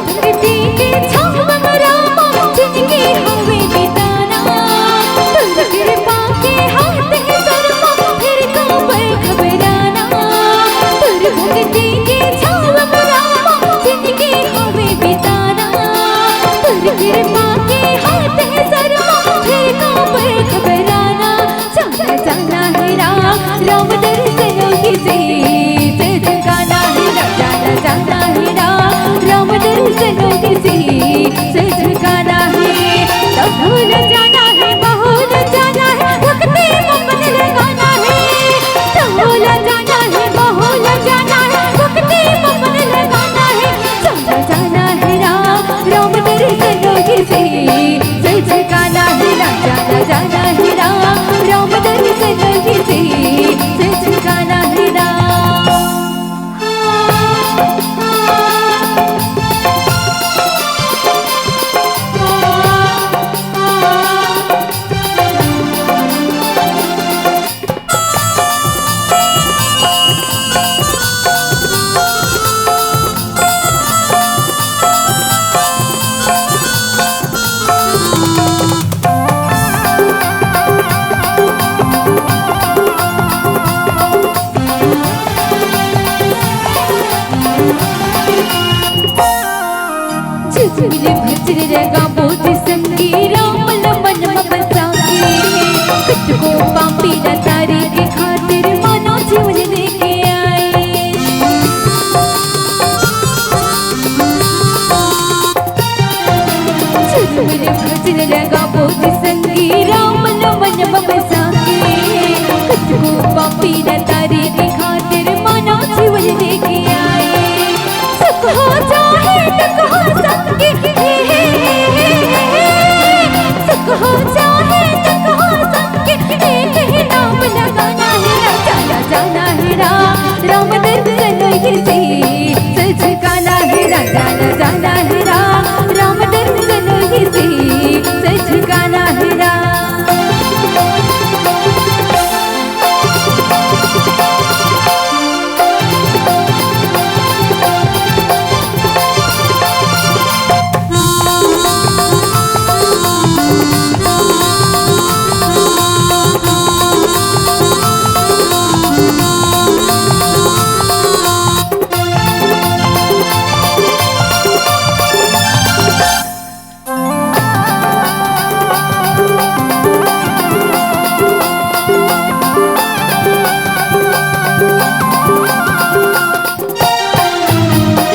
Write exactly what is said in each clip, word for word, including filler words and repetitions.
भक्ति के छाव म रामा, जिनगी हवे बिताना। तोर कृपा के हाथ हे सर मा, फेर काबर घबराना। तोर भक्ति के छाव म रामा, जिनगी हवे बिताना। तोर कृपा के हाथ हे सर मा, फेर काबर घबराना। जाना जाना हे राम, राम दर्शन होही से, से झुकाना हे राम। जाना जाना हे राम, राम दर्शन होही से, से झुकाना हे। तभो ल जाना हे, बहो ल जाना हे, भक्ति म मन लगाना हे। तभो ल जाना हे, बहो ल जाना हे, भक्ति म मन लगाना हे। जाना जाना हे राम, राम दर्शन होही से, से झुकाना हे राम। जाना जाना हे राम, राम दर्शन होही से, से झुकाना हे राम। झिझिर भजन लगाबो जी संगी, राम ल मन म बसा के। कतको पापी ला तारे के खातिर, मानव जीवन दे के आए। झिझिर भजन लगाबो जी संगी, राम ल मन म बसा के। कतको पापी ला तारे के खातिर, मानव जीवन दे के आए। सुख हो चाहे दुख हो संगी, सुख हो चाहे दुख हो संगी, एक ही नाम लगाना हे राम। जाना जाना हे राम, राम दर्शन होही से, से झुकाना हे राम। जाना जाना हे राम, राम दर्शन होही से, से झुकाना हे राम।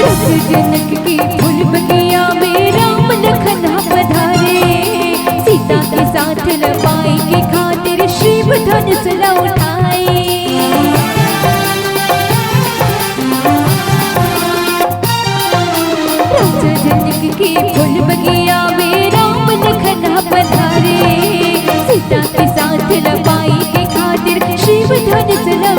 रस जनक के फूल बगिया में राम लखन पधारे। सीता के साथ ल पाए के खातिर शिव धनुष ल उठाए। राजा जनक के फूल बगिया में राम लखन पधारे। सीता के साथ ल पाए के खातिर शिव धनुष ल